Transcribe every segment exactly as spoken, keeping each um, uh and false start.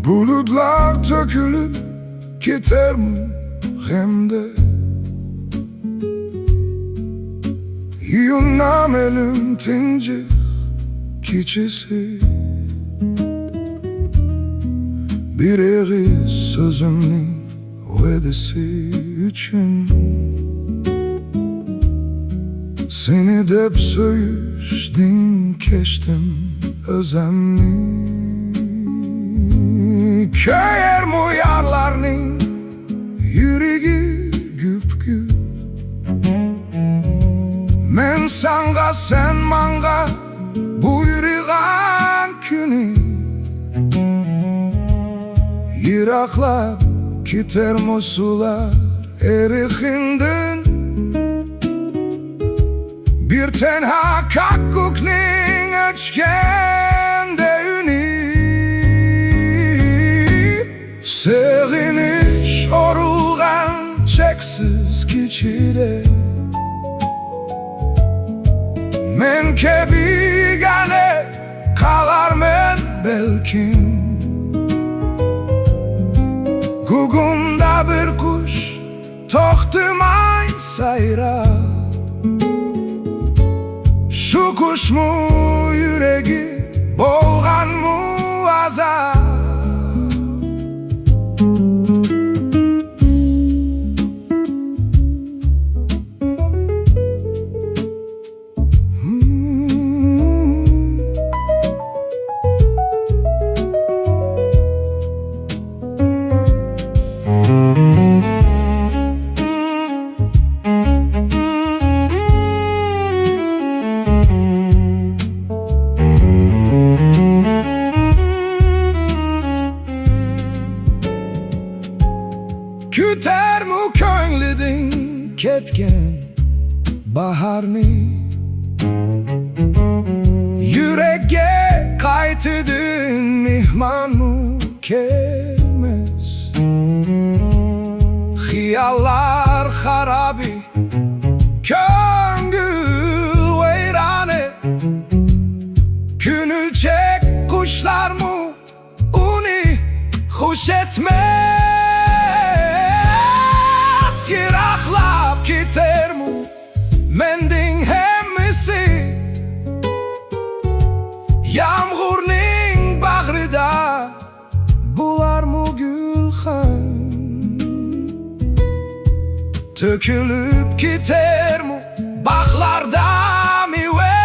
بۇلۇتلار تۆكۈلۈپ كېتەرمۇ غەمدە؟ يۇيۇنام ئۆلۈم تىنچلىق كېچىسى. بىر ئېغىز سۆزۈمنىڭ ۋەدىسى ئۈچۈن سېنى دەپ سۆيۈشتىن كەچتىم ئۆزۈمنى. كۆيەرمۇ يارلارنىڭ يۈرىكى گۈپ-گۈپ. مەن ساڭا، سەن ماڭا بۇيرۇغان كۈنى. يىراقلاپ كېتەرمۇ سۇلار ئېرىقىڭدىن؟ بىر تەنھا كاككۇكنىڭ ئۆچكەندە ئۈنى. سېغىنىش ئورۇلغان چەكسىز كېچىدە مەنگە بىگانە قالارمەن بەلكىم. گۇگۇمدا بىر قۇش توختىماي سايراپ، شۇ قۇشمۇ يۈرىكى بولغانمۇ ئازاب؟ كۈتەرمۇ كۆڭلىدىن كەتكەن باھارنى؟ يۈرەككە قايتىدىن مېھمانمۇ كەلمەس. خىياللار خارابە، كۆڭۈل ۋەيرانە. كۆڭۈلچەك قۇشلارمۇ ئۇنى خۇش ئەتمەس. يىراقلاپ كېتەرمۇ مەندىن ھەممىسى؟ يامغۇرنىڭ باغرىدا بولارمۇ گۈلخان؟ تۆكۈلۈپ كېتەرمۇ باغلاردا مېۋە؟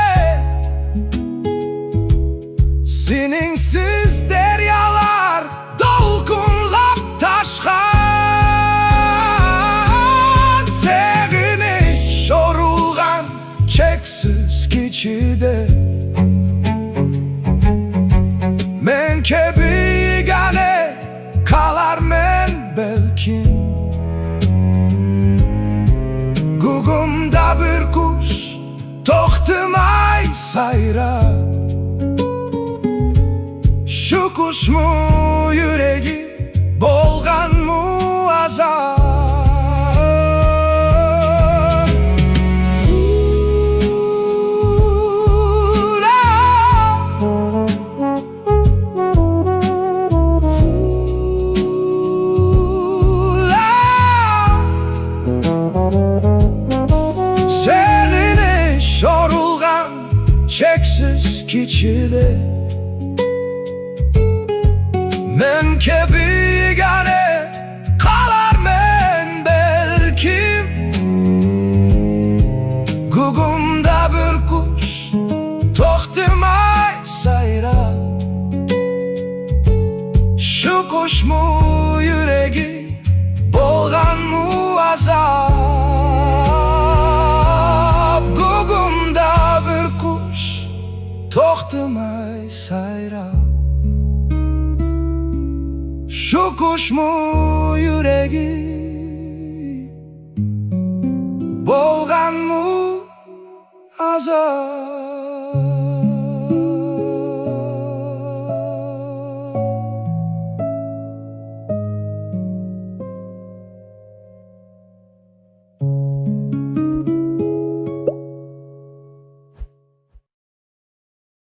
سېنىڭسىز دەريالار دولقۇنلاپ تاشقان. سېغىنىش ئورۇلغان چەكسىز كېچىدە مەنگە بىگانە قالارمەن بەلكىم. گۇگۇمدا بىر قۇش توختىماي سايراپ، شۇ قۇشمۇ يۈرىكى بولغانمۇ ئازاب؟ سېغىنىش ئورۇلغان چەكسىز كېچىدە مەنگە بىگانە قالارمەن بەلكىم. گۇگۇمدا بىر قۇش توختىماي سايراپ، شۇ قۇشمۇ يۈرىكى بولغانمۇ ئازاب؟ گۇگۇمدا بىر قۇش توختىماي سايراپ، شۇ قۇشمۇ يۈرىكى بازار.